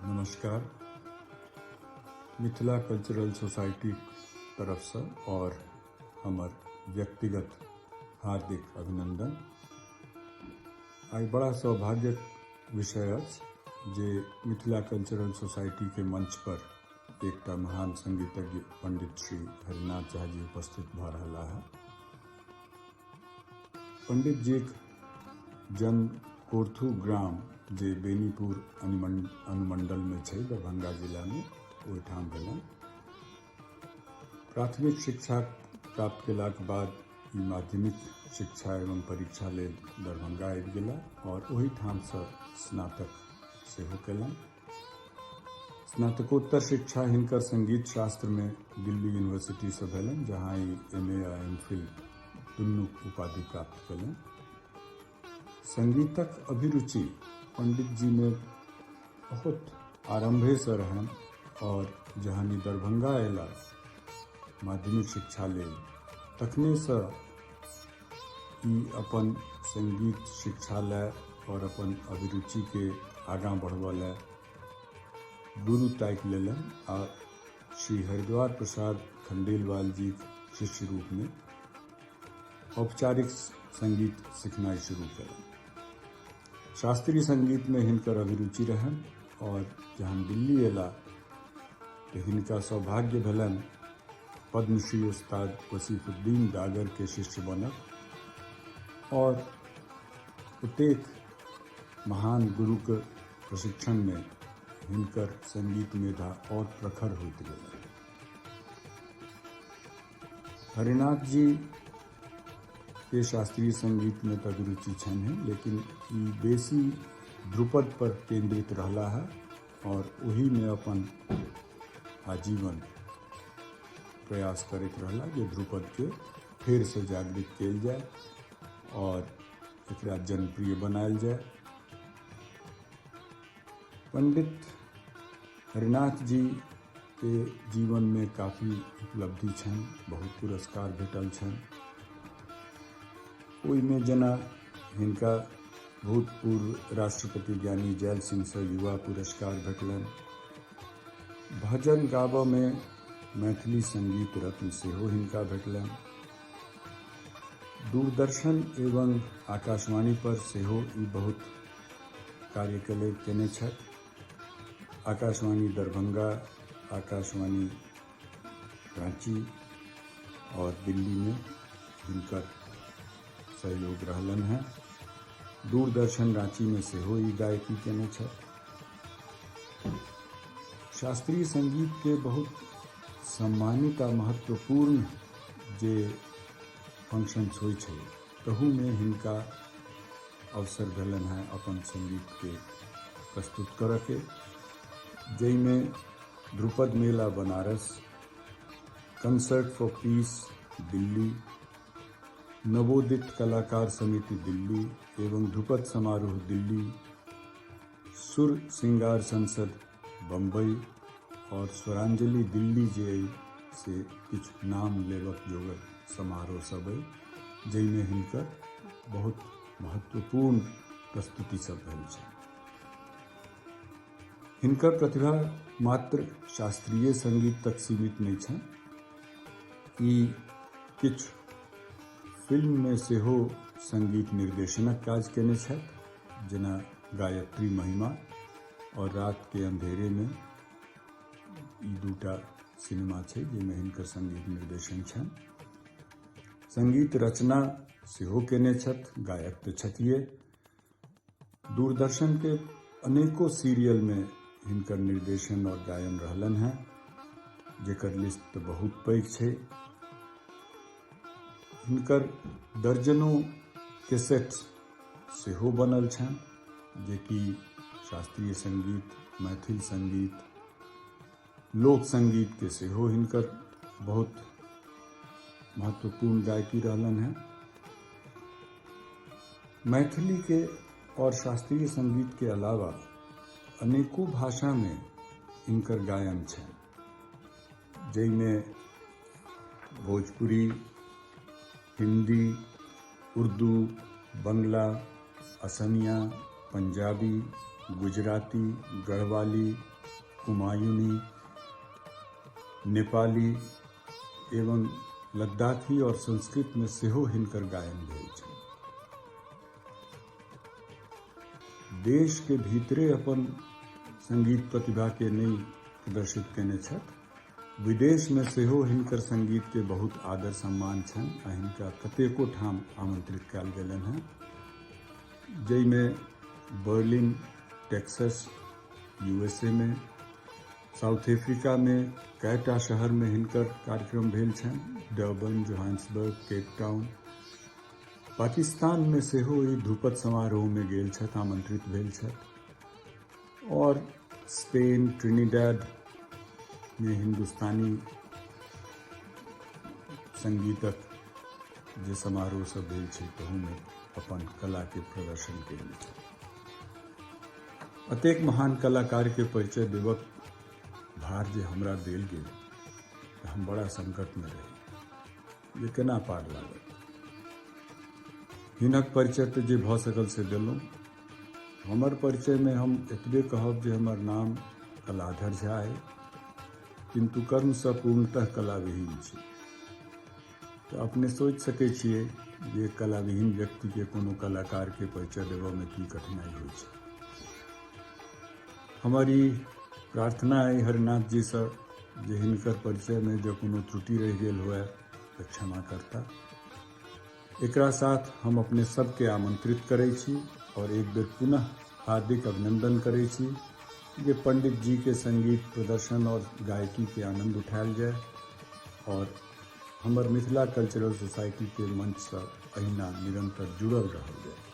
नमस्कार। मिथिला कल्चरल सोसाइटीक तरफसँ आओर हमर व्यक्तिगत हार्दिक अभिनन्दन। आइ बड़ा सौभाग्यक विषय अछि जे मिथिला कल्चरल सोसाइटीके मंच पर एकटा महान संगीतज्ञ पंडित श्री हरिनाथ झा जी उपस्थित भऽ रहला है। पंडित जीक जन्म कोर्थू ग्राम जे बेनीपुर अनुमंडलमे छै दरभंगा जिलामे ओहिठाम भेलनि। प्राथमिक शिक्षा प्राप्त केलाक बाद ई माध्यमिक शिक्षा एवं परीक्षा लेल दरभंगा आबि गेला आओर ओहिठामसँ स्नातक सेहो केलनि। स्नातकोत्तर शिक्षा हिनकर संगीत शास्त्रमे दिल्ली यूनिवर्सिटीसँ भेलनि, जहाँ ई एम ए आ एम फिल दुनू उपाधि प्राप्त केलनि। संगीतक अभिरुचि पंडित जीमे बहुत आरम्भेसँ रहनि आओर जहन ई दरभंगा अयला माध्यमिक शिक्षा लेल तखनेसँ ई अपन संगीत शिक्षा लए आओर अपन अभिरुचिके आगाँ बढ़बऽ लए गुरु ताकि लेलनि आ श्री हरिद्वार प्रसाद खंडेलवाल जीक शिष्य रूपमे औपचारिक संगीत सिखनाइ शुरू केलनि। शास्त्रीय संगीतमे हिनकर अभिरुचि रहनि आओर जहन दिल्ली अयला तऽ हिनका सौभाग्य भेलनि पद्मश्री उस्ताद वसीफुद्दीन डागर के शिष्य बनब आओर ओतेक महान गुरुके प्रशिक्षणमे हिनकर संगीत मेधा आओर प्रखर होइत गेलनि। हरिनाथ जी के शास्त्रीय संगीत में तऽ अभिरुचि छनि, लेकिन ई बेसी ध्रुपद पर केंद्रित रहला है और ओही में अपन आजीवन प्रयास करैत रहला जे ध्रुपद के फेर से जागृत कयल जाय और एकरा जनप्रिय बनायल जाय। पंडित हरिनाथ जी के जीवन में काफी उपलब्धि छनि, बहुत पुरस्कार भेटल छनि। ओहिमे जेना हिनका भूतपूर्व राष्ट्रपति ज्ञानी जैल सिंहसँ युवा पुरस्कार भेटलनि। भजन गाबऽमे मैथिली संगीत रत्न सेहो हिनका भेटलनि। दूरदर्शन एवं आकाशवाणी पर सेहो ई बहुत कार्य केने छथि। आकाशवाणी दरभंगा, आकाशवाणी रांची और दिल्ली में हिनकर सहयोग रहलनि हेँ। दूरदर्शन रांची में सेहो ई गायकी केने छथि। शास्त्रीय संगीत के बहुत सम्मानित आ महत्वपूर्ण जे फंक्शंस होइ छै तहूमे हिनका अवसर भेलनि हेँ अपन संगीतके प्रस्तुत करऽके, जाहिमे Dhrupad Mela Banaras, concert for peace Delhi, नवोदित कलाकार समिति दिल्ली एवं ध्रुपद समारोह दिल्ली, सुर सिंगार संसद बम्बई और स्वरांजलि दिल्ली जे अइ से किछु नाम लेबक जोगर समारोह सब अइ, जाहिमे हिनकर बहुत महत्वपूर्ण प्रस्तुति सब भेल छै। हिनकर प्रतिभा मात्र शास्त्रीय संगीत तक सीमित नहि छनि, ई किछु फिल्ममे सेहो संगीत निर्देशनक काज केने छथि, जेना गायत्री महिमा और रात के अंधेरे में ई दूटा सिनेमा छै जाहिमे हिनकर संगीत निर्देशन छनि। संगीत रचना सेहो केने छथि, गायक तऽ छथिए। दूरदर्शन के अनेको सीरियल में हिनकर निर्देशन और गायन रहलनि हेँ, जेकर लिस्ट तऽ बहुत पैघ छै। हिनकर दर्जनों कैसेट सेहो बनल छनि, जेकि शास्त्रीय संगीत, मैथिल संगीत, लोक संगीत के सेहो हिनकर बहुत महत्वपूर्ण गायकी रहलनि हेँ। मैथिली के और शास्त्रीय संगीत के अलावा अनेको भाषा में हिनकर गायन छनि, जाहिमे भोजपुरी, हिंदी, उर्दू, बंगला, असमिया, पंजाबी, गुजराती, गढ़वाली, कुमायूनी, नेपाली एवं लद्दाखी और संस्कृत में सेहो हिनकर गायन भेल छनि। देश के भीतरे अपन संगीत प्रतिभा के नहि प्रदर्शित केने छथि, विदेश में सेहो हिनकर संगीत के बहुत आदर सम्मान छनि आ हिनका कतेको ठाम आमंत्रित कयल गेलनि हेँ, जाहिमे बर्लिन, टेक्सास, यूएसए में, साउथ अफ्रीका में कएटा शहर में हिनकर कार्यक्रम भेल छनि, Durban, Johannesburg, Cape Town. Pakistan में सेहो ई ध्रुपद समारोह में गेल छथि, आमंत्रित भेल छथि। और स्पेन, ट्रिनिडाड में हिंदुस्तानी संगीतक जे समारोह सब भेल छै तहूमे अपन कला के प्रदर्शन केने छथि। अतेक महान कलाकार के परिचय देवक भार जे हमरा देल गेल तऽ हम बड़ा संकट में रही जे केना पार लागत। हिनक परिचय तऽ जे भऽ सकल से देलहुँ। हमर परिचय में हम एतबे कहब जे हमर नाम कलाधर झा अइ, किन्तु कर्मसँ पूर्णतः कलाविहीन छी। तऽ अपने सोचि सकै छियै जे कलाविहीन व्यक्तिके कोनो कलाकारके परिचय देबऽमे की कठिनाइ होइ छै। हमर ई प्रार्थना अइ हरिनाथ जीसँ जे हिनकर परिचयमे जँ कोनो त्रुटि रहि गेल हुए तऽ क्षमा करता। एकरा साथ हम अपने सबके आमंत्रित करै छी और एक बेर पुनः हार्दिक अभिनंदन करै छी जे पंडित जी के संगीत प्रदर्शन और गायकी के आनंद उठायल जाय और हमर मिथिला कल्चरल सोसाइटी के मंच से अहिना निरंतर जुड़ल रहल जाय।